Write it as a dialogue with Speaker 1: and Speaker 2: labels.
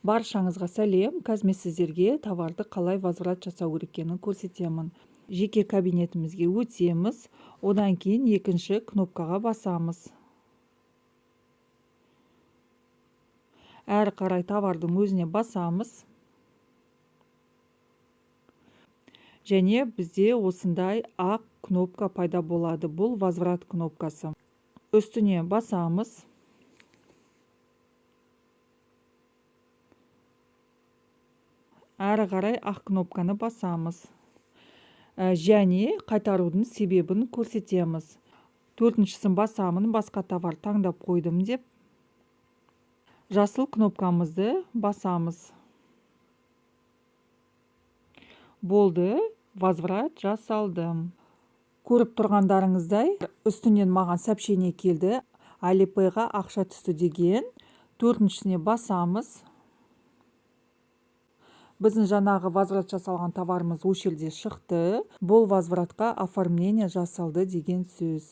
Speaker 1: Баршаңызға сәлем! Қазір мен сіздерге товарды қалай возврат жасау керек екенін көрсетемін. Жеке кабинетімізге өтеміз, одан кейін екінші кнопкаға басамыз. Әрі қарай товардың өзіне басамыз. Және бізде осындай ақ кнопка пайда болады. Бұл возврат кнопкасы. Үстіне басамыз. Әрі қарай ақ кнопканы басамыз. Және қайтарудың себебін көрсетеміз. Төртіншісін басамын, басқа товар таңдап қойдым деп. Жасыл кнопкамызды басамыз. Болды, возврат жасалды. Көріп тұрғандарыңыздай, үстінен маған сообщение келді. Alipay'ға ақша түсті деген. Төртіншісіне басамыз. Біздің жаңағы возврат жасалған товарымыз осы жерде шықты. Бұл возвратқа оформление жасалды деген сөз.